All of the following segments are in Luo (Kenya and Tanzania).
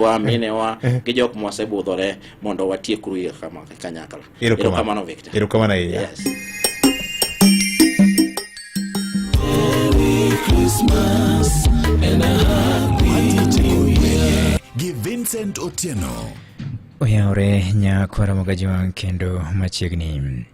Wa minewa gi jok mwasebudhore mondo watiek ruye kama kanyakla. Erokamano Victor. Erokamano ahinya. Yes. Christmas and a happy New Year. Gi Vincent Otieno. Oyawre nyakwara Mogajwang' kendo machiegni.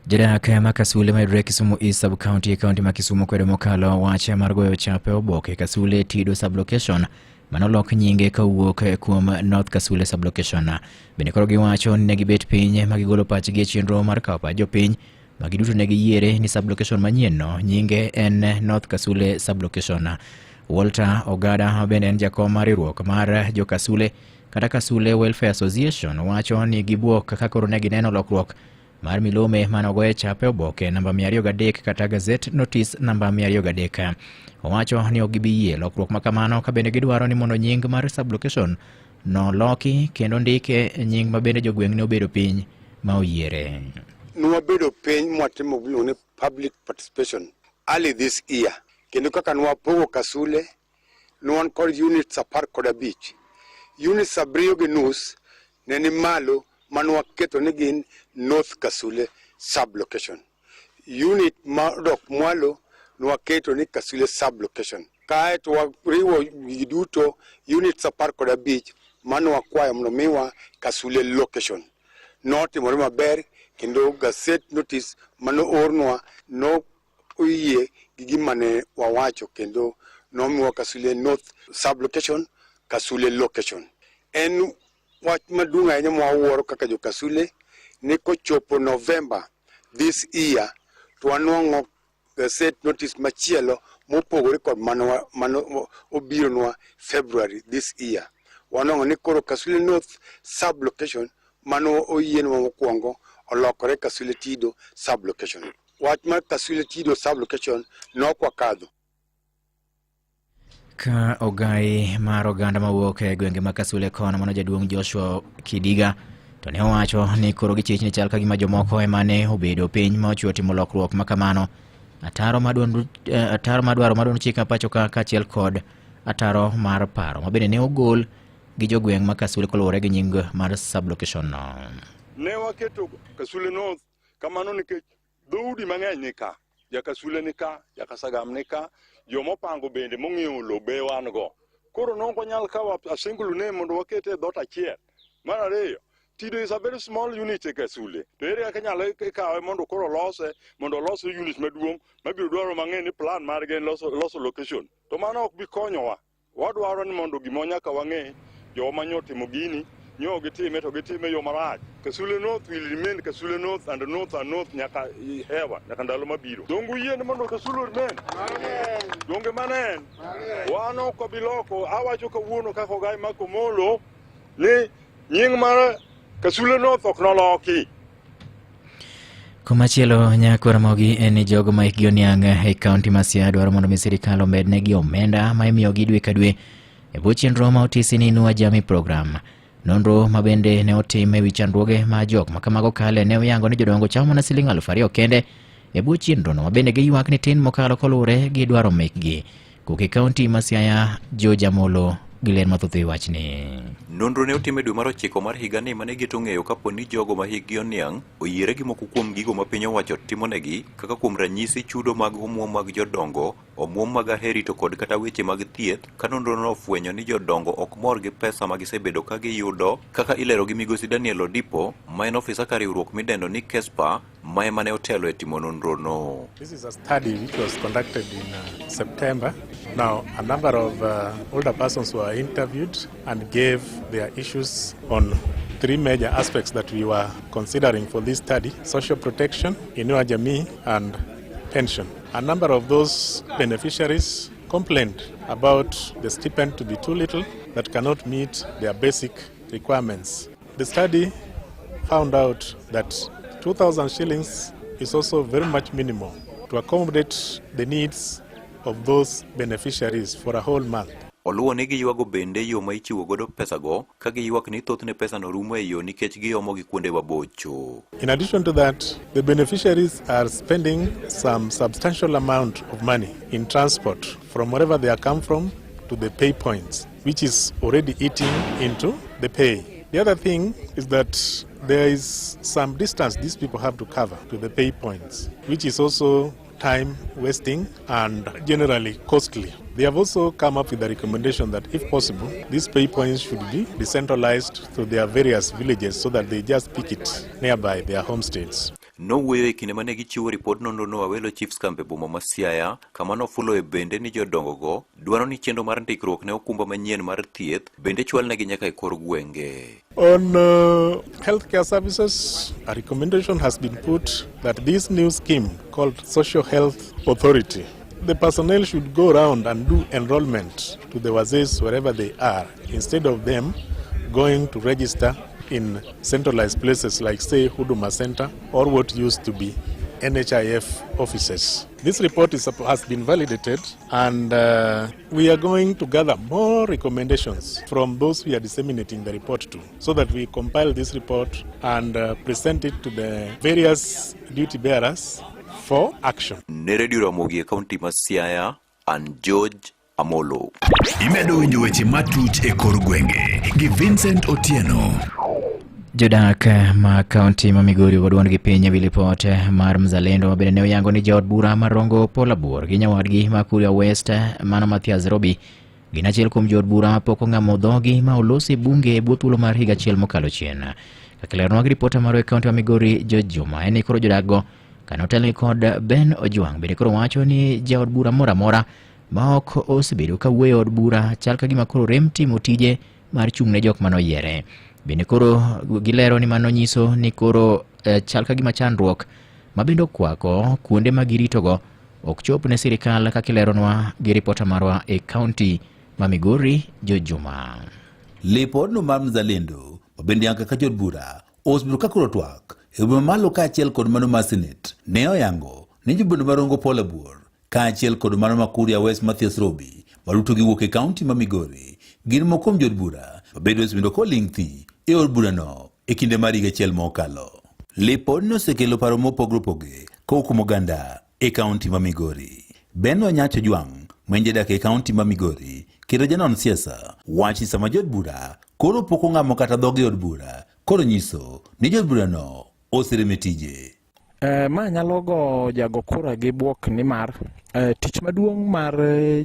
Jodak ma Kasule mayudore Kisumu East Sub County e kaunti ma Kisumu kwedo mokalo wach mar goyo chape oboke Kasule Tido Sub Location mano lok nyinge kowuok kuom North Kasule Sub-Location. Bende koro giwacho ni ne gibet piny ma gigolo pachgi e chenro mar kawo pach jopiny ma giduto ne giyiere ni sub-location manyienno nyinge en North Kasule Sub-Location. Walter Ogada ma bende en jakom mar riwruok mar jo-Kasule kata Kasule Welfare Association wacho ni gibuok kaka koro ne gineno lokruok mar milome mane ogoye chape oboke namba 203 kata gazette notice namba 203. Owacho ni ok gibi yie lokruok ma kamano ka bende gidwaro ni mondo nying mar sublocation no loki kendo ndike e nying ma bende jogweng' ne obedo piny ma oyiere. Nwabedo piny mwatimo gimiluongo ni public participation early this year kendo kaka nwapogo Kasule nwan kod units 15. Units 7.5 ne ni malo mane waketo ni gin North Kasule sub-location. Unit ma odok mwalo nwaketo ni Kasule sub-location. Kae to wariwo gigi duto units 15 mane wakwayo mondo miwa Kasule location. Notimore maber kendo gazette notice mane oornwa no oyie gi gima ne wawacho kendo nomiwa Kasule North sub-location, Kasule location. En wach maduong' ahinya mwawuoro kaka jo Kasule ni kochopo November this year to wanwang'o gazette notice machielo mopogore kod mano obironwa February this year. Wanwang'o ni koro Kasule North sub-location mano oyienwa mokwongo olokore Kasule Tido sub-location. Wach mar Kasule Tido sub-location nok wakadho. Ka ogai mar oganda mawuok e gwenge ma Kasule kono mano jaduong' Joshua Kidiga to ne owacho ni koro gichich ni chal ka gima jomoko ema ne obedo piny ma ochiwo timo lokruok ma kamano. Ataro ma duond ataro ma dwaro ma duond chik ma pacho ka kaachiel kod ataro mar paro ma bende ne ogol gi jogweng' ma Kasule koluwore gi nying mar sub-location no. Ne waketo Kasule North kamano nikech dhoudi mang'eny ni ka, Jakasule ni ka, Jakasagam ni ka, jomopango bende mong'iewo lowo be wan go. Koro ne ok wanyal kawo a single name mondo waket e dhoot achiel. Mar ariyo, Tido is a very small unit e Kasule. To ere kaka inyalo ikawe mondo koro olose, mondo olos unit maduong' mabiro dwaro mang'eny ni plan margi en loso, loso location. To mano ok bi konyowa. Wadwaro ni mondo gima nyaka wang'e, jowa ma nyo timo gini, nyo gitime to gitime e yo marach. Kasule North will remain Kasule North and North and North nyaka hewa, nyaka ndalo mabiro. Donge uyie ni mondo Kasule remain? Donge mano en? Wan ok wabi loko, awacho kawuono kaka ogai Mark Omolo ni nying mar Kasule North ok noloki. Komachielo nyako Ramogi en ni jogo ma hikgi oniang' e kaunti ma Siaya dwaro mondo mi sirikal omednegi omenda ma imiyogi dwe ka dwe e bwo chenro ma otisi ni Inua Jamii Program. Nonro ma bende ne otim e wi chandruoge ma jok ma kamago kale ne oyango ni jodongo chamo mana siling 2000 kende e bwo chenrono ma bende giywak ni tin mokalo koluwore gi dwaro mekgi. Kowuok e kaunti ma Siaya, George Amolo gi ler mathoth e wachni. Nonro ne otim e dwe mar ochiko mar higani mane geto ng'eyo kapo ni jogo ma hikgi oniang' oyiere gi moko kuom gigo ma piny owacho timonegi kaka kuom ranyisi chudo mag omuom mag jodongo, omuom mag aheri to kod kata weche mag thieth ka nonro no ofwenyo ni jodongo ok mor gi pesa ma gisebedo ka giyudo kaka ilero gi migosi Daniel Odipo ma en ofisa ka riwruok midendo ni KESPA ma ema ne otelo e timo nonrono. This is a study which was conducted in September. Now, a number of older persons were interviewed and gave their issues on three major aspects that we were considering for this study: social protection, Inua Jamii, and pension. A number of those beneficiaries complained about the stipend to be too little that cannot meet their basic requirements. The study found out that 2,000 shillings is also very much minimal to accommodate the needs of those beneficiaries for a whole month. Oluwo ni giywago bende yo ma ichiwo godo pesago ka giywak ni thothne pesano rumo e yo nikech giomo gi kuonde mabocho. In addition to that, the beneficiaries are spending some substantial amount of money in transport from wherever they are come from to the pay points. which is already eating into the pay. The other thing is that there is some distance these people have to cover to the pay points, which is also time wasting and generally costly. They have also come up with a recommendation that, if possible, these pay points should be decentralized to their various villages so that they just pick it nearby their homesteads. Nowuoyo e kinde mane gichiwo ripod nonrono Awelo Chiefs Camp e boma ma Siaya, kama nofuloe bende ni jodongogo dwaro ni chenro mar ndikruok ne okumba manyien mar thieth bende chwalnegi nyaka e kor gwenge. On healthcare services, a recommendation has been put that this new scheme called Social Health Authority, the personnel should go around and do enrollment to the wazees wherever they are, instead of them going to register in centralized places like, say, Huduma Center or what used to be NHIF offices. This report has been validated, and we are going to gather more recommendations from those we are disseminating the report to, so that we compile this report and present it to the various duty bearers for action. Ne Radio Ramogi e kaunti ma Siaya, an George Amolo. Imedo winjo weche matuch e kor gwenge gi Vincent Otieno. Jodak ma kaunti ma Migori ogo duondgi piny ewi lipot mar Mzalendo ma bende ne oyango ni jaod bura mar Rongo Paul Abuor gi nyawadgi ma Kuria West mano Mathias Robi gin achiel kuom jood bura mapok ong'amo dhogi ma olosi e bunge e bwo thuolo mar higa achiel mokalo chien. Kaka ileronwa gi ripota marwa e kaunti ma Migori George Juma en ni koro jodakgo kane otelnegi kod Ben Ojwang bende koro wacho ni jaod bura moro amora ma ok osebedo ka wuoyo e od bura chal ka gima koro rem timo tije mar chung' ne jok mane oyiere. Bende koro gilero ni mano nyiso ni koro chal ka gima chandruok ma bende okwako kuonde ma giritogo ok chop ne sirikal kaka ileronwa gi ripota marwa e kaunti ma Migori, George Juma. Lipodno mar Mzalendo ma bende yango kaka jood bura osebedo ka koro twak e boma malo kaachiel kod mano mar Senate ne oyango ni jobedo marongo Paul Abuor kaachiel kod mano ma Kuria West Mathias Robi ma duto giwuok e kaunti ma Migori gin moko kuom jood bura ma bende osebedo koling' thi e od burano e kinde mar higa achiel mokalo. Lipodno osekelo paro mopogore opogore kowuok kuom oganda e kaunti ma Migori. Ben Onyach Ojwang' ma en jadak e kaunti ma Migori kendo janon siasa wacho ni sama jood bura koro pok ong'amo kata dhoge e od bura koro nyiso ni jood burano oserem e tije. Ma nyalo go jago kura gi bwok nimar tich maduong' mar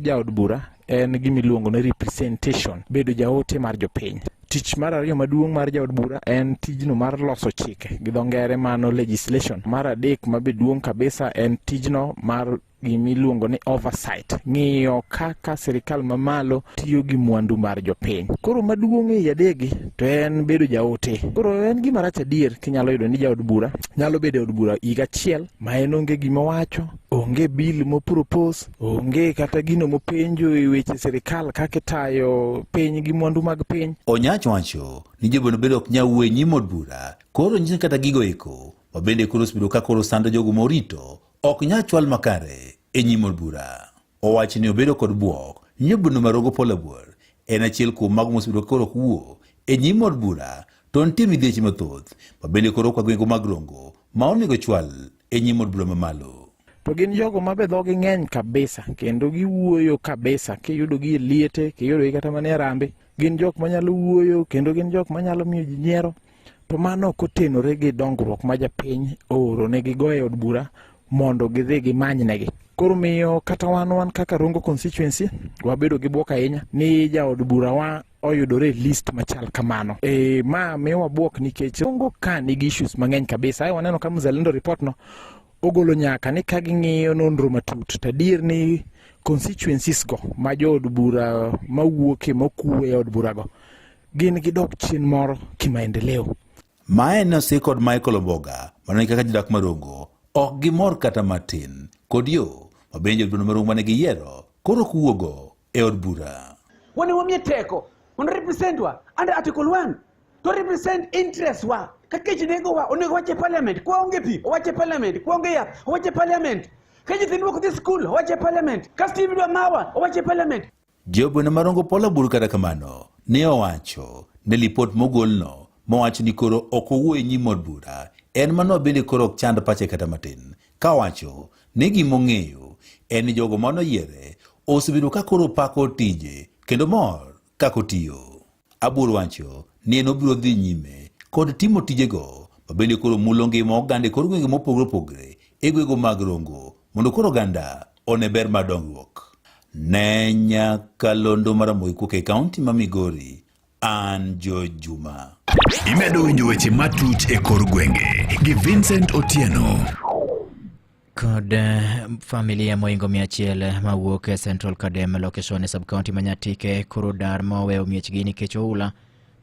jaod bura en gima iluongo ni representation, bedo jaote mar jopiny. Tich mar ariyo maduong' mar jaod bura en tijno mar loso chike, gi dho ngere mano legislation. Mar adek mabe duong' kabisa en tijno mar gima iluongo ni oversight, ng'iyo kaka sirikal mamalo tiyo gi mwandu mar jopiny. Koro maduong' ei adegi to en bedo jaote. Koro en gima rach adier kinyalo yudo ni jaod bura nyalo bedo e od bura higa achiel ma en onge gima owacho, onge bill mopropose, onge kata gino mopenjo e weche sirikal kaka itayo piny gi mwandu mag piny. Onyach wacho ni jobedo bende ok nyal wuoyo e nyim od bura koro nyiso kata gigo eko ma bende koro osebedo ka koro sando jogo morito ok nyal chwal makare e nyim od bura. Owacho ni obedo kod bwok ni jobedo marogo Paul Abuor en achiel kuom mago mosebedo ka koro ok wuo e nyim od bura to nitie midhieche mathoth ma bende koro kwa gwenge mag Rongo ma onego chwal e nyim od bura mamalo. To gin jogo ma be dhogi ng'eny kabisa kendo giwuoyo kabisa, kiyudogi e liete, kiyudogi kata mana e arambe, gin jok manyalo wuoyo kendo gin jok manyalo miyo ji nyiero. To mano ok otenore gi dongruok ma japiny ooro negi go e od bura mondo gidhi gimanynegi. Koro miyo kata wan kaka Rongo constituency wabedo gi bwok ahinya ni jaod bura wa oyudore e list machal kamano. Ma miyo wabuok nikech Rongo ka nigi issues mang'eny kabisa. Ae waneno ka Mzalendo report no ogolo nyaka ni ka ging'iyo nonro matut to adier ni constituencies go ma jood bura mawuoke mokuwe e od bura go gin gidok chien moro kimaendeleo. Mae ne osik kod Michael Omboga mana kaka jodak ma Rongo ok gimor kata matin kod yo ma bende jood bura ma Rongo mane giyiero koro ok wuogo e od bura. Wane wamiye teko mondo represent wa under article 1 to represent interest wa. Ka kech nego wa onego wach e parliament, kwa onge pi owach e parliament, kwa onge yath owach e parliament, ka nyithindwa ok dhi skul owach e parliament, ka stima idwa mawa owach e parliament. Jobwene ma Rongo Paul Aburu kata kamano ne owacho ne lipot mogolno mowacho ni koro ok owuo e nyim od bura en mano bende koro ok chand pache kata matin ka owacho ni gima ong'eyo en ni jogo mane oyiere osebedo ka koro pako tije kendo mor kaka otiyo. Abuor wacho ni en obiro dhi nyime kod timo tijego mabende koro mulo ngima oganda e kor gwenge mopogore opogore e gwego mag Rongo mondo koro oganda one ber mar dongruok. Ne nyakalondo mar Ramogi kuok e kaunti ma Migori, an George Juma. Imedo winjo weche matuch e kor gwenge gi Vincent Otieno. Kod familia moingo 100 mawuok e Central Kadem location e sub-county ma Nyatike koro dar ma oweyo miechgi nikech oula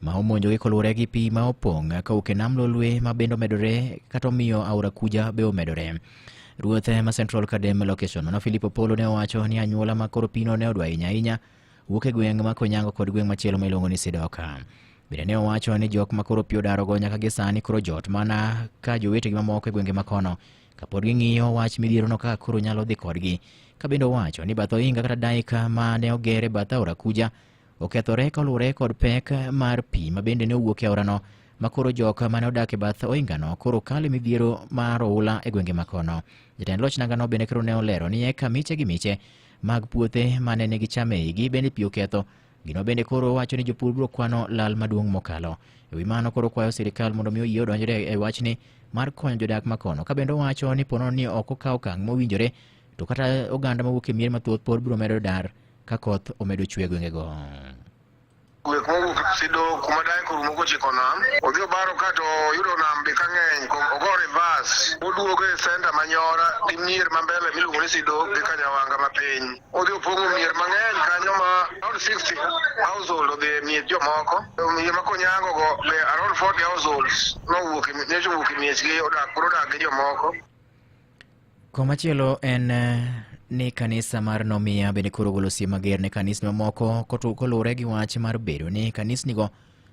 ma omonjogi koluwore gi pi ma opong' kowuok e nam Lolwe ma bende omedore kata omiyo aora Kuja be omedore. Ruoth ma Central Kadem location mano Philip Opolo ne owacho ni anyuola ma koro pino ne odwa ahinya ahinya wuok e gweng' ma Konyango kod gweng' machielo ma iluongo ni Sidoka. Bende ne owacho ni jok ma koro pi odarogo nyaka gi sani koro jot mana ka jowetegi mamoko e gwenge makono kapod ging'iyo wach midhierono kaka koro nyalo dhi kodgi. Ka bende owacho ni bath ohinga kata daika ma ne oger e bath aora Kuja okethore kaluwore kod pek mar pi ma bende ne owuok e aorano ma koro jok mane odak e bath ohingano koro kalo e midhiero mar oula e gwenge makono. Jatend loch nangano bende koro ne olero ni eka miche gi miche mag puothe mane nigi cham e igi bende pi oketho. Gino bende koro wacho ni jopur biro kwano lal maduong' mokalo. E wi mano koro kwayo sirikal mondo mi oyie odonjre e wachni mar konyo jodak makono. Ka bende owacho ni ponono ni ok okaw okang' mowinjore to kata oganda mawuok e mier mathoth pod biro medo dar ka koth omedo chwe e gwengego. Wek mowuok Sido kuma dae korumo kochiko nam, odhi obaro ka to oyudo nam be ka ng'eny, ogo reverse, oduogo e senta ma Nyora gi mier ma mbele miluongo ni Sido gi Kanyawanga ma piny. Odhi opong'o mier mang'eny kanyo ma around 60 household odhi e miech jomoko. Mier ma Konyango go be around 40 households nowuok e nyocha owuok e miechgi odak koro odak gi jomoko. Komachielo en ni kanisa mar Nomia bende koro ogolo siem mager ne kanisni mamoko koluwore gi wach mar bedo ni kanisnigo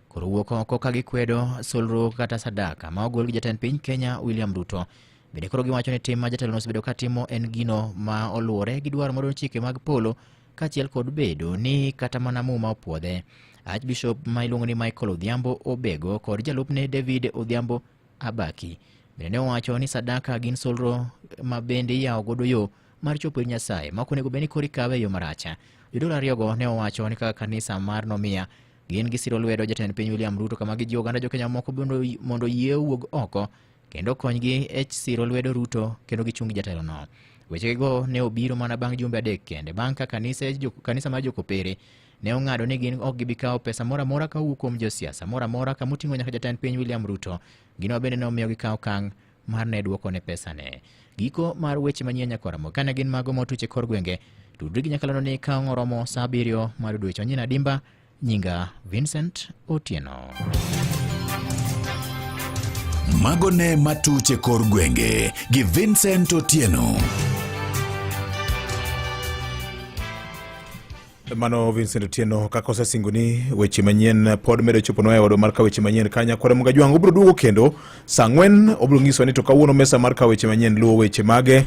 koro wuok oko ka gikwedo solro kata sadaka ma ogol gi jatend piny Kenya William Ruto. Bende koro giwacho ni tim ma jatelono osebedo ka timo en gino ma oluwore gi dwaro mar chike mag polo kaachiel kod bedo ni kata mana muma opuodhe. Archbishop ma iluongo ni Michael Odhiambo Obego kod jalupne David Odhiambo Abaki bende ne owacho ni sadaka gin solro ma bende iyawo godo yo mar chopo ir Nyasaye ma ok onego bed ni koro ikawe e yo maracha. Jodolo ariyogo ne owacho ni kaka kanisa mar Nomia gin gisiro lwedo jatend piny William Ruto kama gijiwo oganda jokenya moko mondo oyie owuog oko kendo okonygi e siro lwedo Ruto kendo gichung jatelono. Wechegego ne obiro mana bang' jumbe adek kende bang' ka kanisa mar Jokopere ne ong'ado ni gin ok gibi kawo pesa moro amora ka owuok kuom josiasa moro amora kama oting'o nyaka jatend piny William Ruto. Gino bende ne omiyo gikawo okang' mar ne dwokone pesane. Giko mar weche manyien nyakwara kane gin mago motuch e kor gwenge, tudri gi nyakalondo ni ka oromo saa 7 mar odiechieng'. Nyina Dimba, nyinga Vincent Otieno. Mago ne matuch e kor gwenge gi Vincent Otieno. Mano Vincent Otieno kaka osesingo ni weche manyien pod medo choponwa e odwa mar ka weche manyien ka nyakwara Mugajwang' obiro duogo kendo saa 4 obiro nyisowa ni to kawuono mesa mar ka weche manyien luwo weche mage.